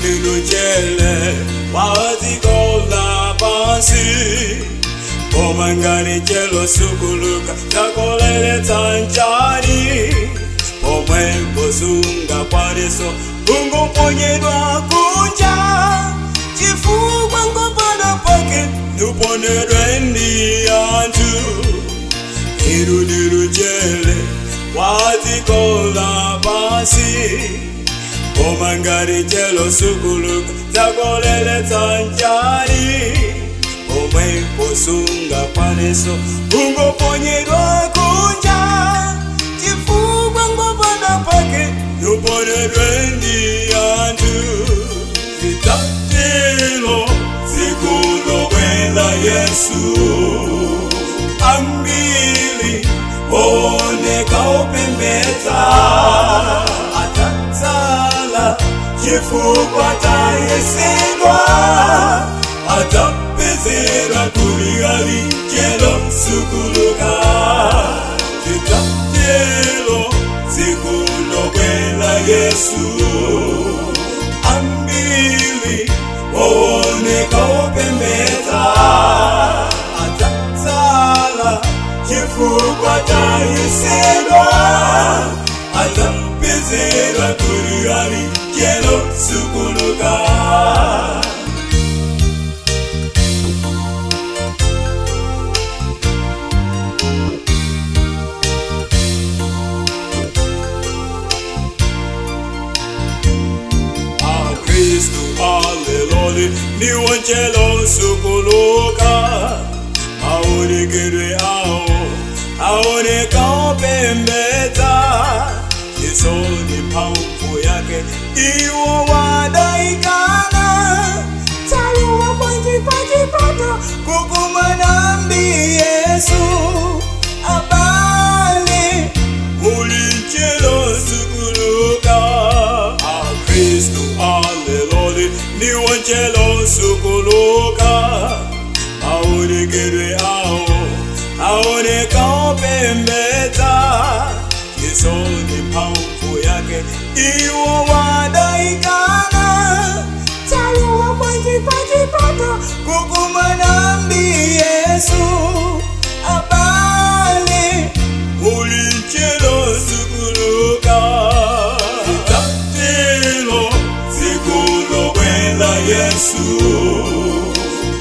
Ndilujele wazikola pansi Pomangani chelo sukuluka takolele tanjani Pomwe posunga kwaniso kungoponyedwa kunja Chifukwa ngopanda pake nuponedwe ndi anthu Irunirujele wazikola pansi Omangari chelo sukuluka takolele tanjani Omwe posunga kwaniso ungoponyedwa kunja Chifukwa ngopanda pake nuponedwe ndi anthu Zitatelo zikulobwela Yesu Ambili oneka opembedza Atatsala chifukwa tayesedwa Atapezera kuligali chelo sukuluka Zitatelo zikulobwela Yesu Ambili oneka opembedza Atatsala chifukwa tayesedwa Atapezera kuligali chelo sukuluka Kristu aleloli niwonjelo sukuluka aonekedwe awo aoneka opembedza Yesu ni mphamvu yake iwo wadaikana taluwa kwanjipachipata kukumana ndi Yesu abale ulichelo sukuluka Kristu aleloli niwonjelo sukuluka aonekedwe awo aoneka opembedza Yesu ni mphamvu yake iwo wadaikana taluwa kwanjipachipata kukumana ndi Yesu abale ulichelo sukuluka Zitatelo zikulobwela Yesu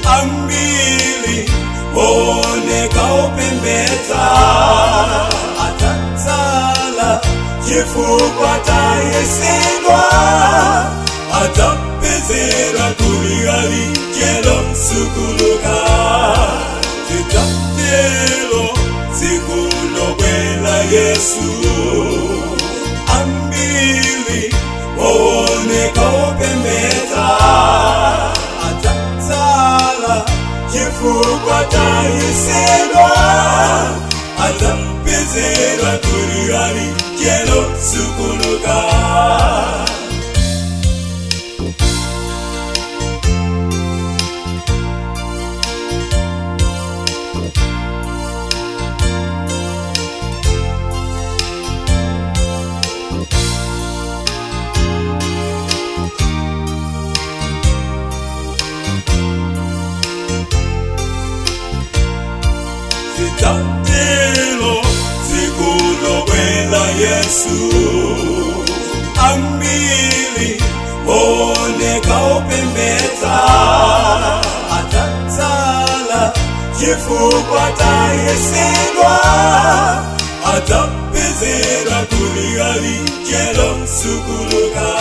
Ambili oneka opembedza Atatsala chifukwa tayesedwa Atapezera kuligali chelo sukuluka Zitatelo zikulobwela Yesu Ambili oneka opembedza Atatsala chifukwa tayesedwa Atapezera kuligali chelo sukuluka Zitatelo zikulobwela Yesu Ambili oneka opembedza Atatsala chifukwa tayesedwa Atapezera kuligali chelo sukuluka